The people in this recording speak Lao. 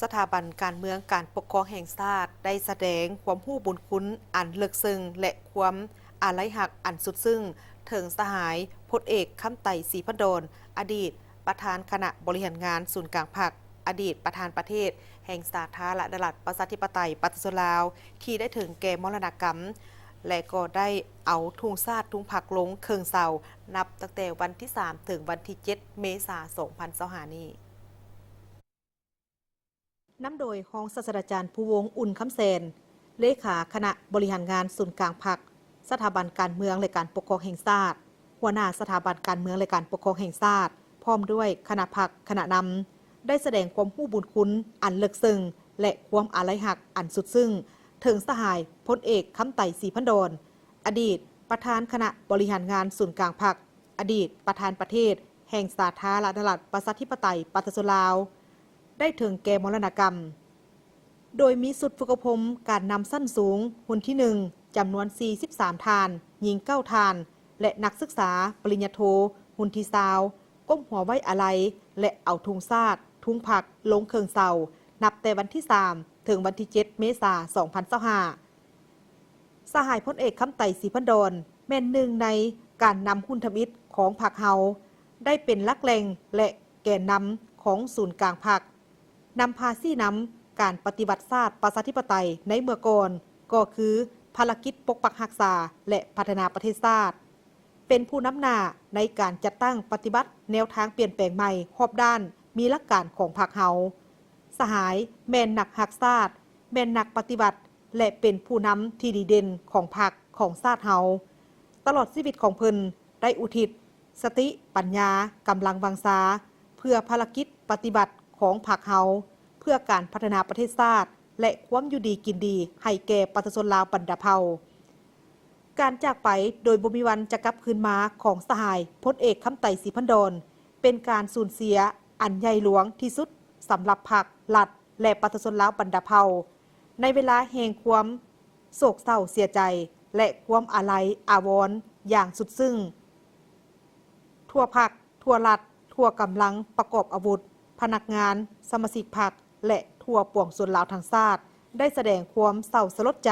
ສະຖາບັນການເມືອງການປົກຄອງແຫ່ງຊາດ ໄດ້ສະແດງຄວາມຮູ້ບຸນຄຸນອັນເລິກເຊິ່ງ ແລະ ຄວາມອາໄລຮັກອັນສຸດຊຶ້ງ ເຖິງສະຫາຍພົນເອກ ຄຳໄຕ ສີພັນດອນ ອະດີດປະທານຄະນະບໍລິຫານງານສູນກາງພັກ, ອະດີດປະທານປະເທດແຫ່ງສາທາລະນະລັດ ປະຊາທິປະໄຕ ປະຊາຊົນລາວ ທີ່ໄດ້ເຖິງແກ່ມໍລະນະກຳ ແລະ ກໍໄດ້ເອົາທຸງຊາດທຸງພັກລົງເຄິ່ງເສົາ ນັບຕັ້ງແຕ່ວັນທີສາມ ເຖິງວັນທີເຈັດ ເມສາ ສອງພັນຊາວຫ້ານີ້. ນຳໂດຍຮອງສາດສະດາຈານ ພູວົງ ອຸ່ນຄຳແສນ ເລຂາຄະນະບໍລິຫານງານສູນກາງພັກ, ສະຖາບັນການເມືອງ ແລະ ການປົກຄອງແຫ່ງຊາດ, ຫົວໜ້າສະຖາບັນການເມືອງ ແລະ ການປົກຄອງແຫ່ງຊາດ ພ້ອມດ້ວຍຄະນະພັກ, ຄະນະນຳ ໄດ້ສະແດງຄວາມຮູ້ບຸນຄຸນອັນເລິກເຊິ່ງ ແລະ ຄວາມອາໄລຮັກອັນສຸດຊຶ້ງ ເຖິງສະຫາຍພົນເອກ ຄຳໄຕ ສີພັນດອນ ອະດີດປະທານຄະນະບໍລິຫານງານສູນກາງພັກ, ອະດີດປະທານປະເທດແຫ່ງສາທາລະນະລັດ ປະຊາທິປະໄຕ ປະຊາຊົນລາວ ໄດ້ເຖິງແກ່ມໍລະນະກຳ, ໂດຍມີຊຸດຝຶກອົບຮົມການນຳຊັ້ນສູງ ຮຸ່ນທີໜຶ່ງ ຈຳນວນສີ່ສິບສາມທ່ານ, ຍິງເກົ້າທ່ານ ແລະ ນັກສຶກສາປະລິນຍາໂທ ຮຸ່ນທີຊາວ ກົ້ມຫົວໄວ້ອາໄລ ແລະ ເອົາທຸງຊາດ, ທຸງພັກລົງເຄິ່ງເສົາ ນັບແຕ່ວັນທີສາມ ເຖິງວັນທີເຈັດ ເມສາ ສອງພັນຊາວຫ້າ. ສະຫາຍພົນເອກ ຄຳໄຕ ສີພັນດອນ ແມ່ນໜຶ່ງໃນການນຳຮຸ່ນທຳອິດຂອງພັກເຮົາ, ໄດ້ເປັນຫຼັກແຫຼ່ງ ແລະ ແກນນຳຂອງສູນກາງພັກ, ນຳພາຊີ້ນຳການປະຕິວັດຊາດປະຊາທິປະໄຕໃນເມື່ອກ່ອນ ກໍຄືພາລະກິດປົກປັກຮັກສາ ແລະ ພັດທະນາປະເທດຊາດ, ເປັນຜູ້ນຳໜ້າໃນການຈັດຕັ້ງປະຕິບັດແນວທາງປ່ຽນແປງໃໝ່ຮອບດ້ານ ມີຫຼັກການຂອງພັກເຮົາ. ສະຫາຍແມ່ນນັກຮັກຊາດ, ແມ່ນນັກປະຕິວັດ ແລະ ເປັນຜູ້ນຳທີ່ດີເດັ່ນຂອງພັກ, ຂອງຊາດເຮົາ. ຕະຫຼອດຊີວິດຂອງເພິ່ນໄດ້ອຸທິດສະຕິ, ປັນຍາ, ກຳລັງວັງຊາ ເພື່ອພາລະກິດປະຕິວັດຂອງພັກເຮົາ, ເພື່ອການພັດທະນາປະເທດຊາດ ແລະ ຄວາມຢູ່ດີກິນດີໃຫ້ແກ່ປະຊາຊົນລາວບັນດາເຜົ່າ. ການຈາກໄປໂດຍບໍ່ມີວັນຈະກັບຄືນມາຂອງສະຫາຍພົນເອກ ຄຳໄຕ ສີພັນດອນ ເປັນການສູນເສຍອັນໃຫຍ່ຫຼວງທີ່ສຸດສຳລັບພັກ, ລັດ ແລະ ປະຊາຊົນລາວບັນດາເຜົ່າ ໃນເວລາແຫ່ງຄວາມໂສກເສົ້າເສຍໃຈ ແລະ ຄວາມອາໄລອາວອນຢ່າງສຸດຊຶ້ງ. ທົ່ວພັກ, ທົ່ວລັດ, ທົ່ວກຳລັງປະກອບອາວຸດ, ພະນັກງານ, ສະມາຊິກພັກ ແລະ ທົ່ວປວງຊົນລາວທັງຊາດ ໄດ້ສະແດງຄວາມເສົ້າສະຫຼົດໃຈ.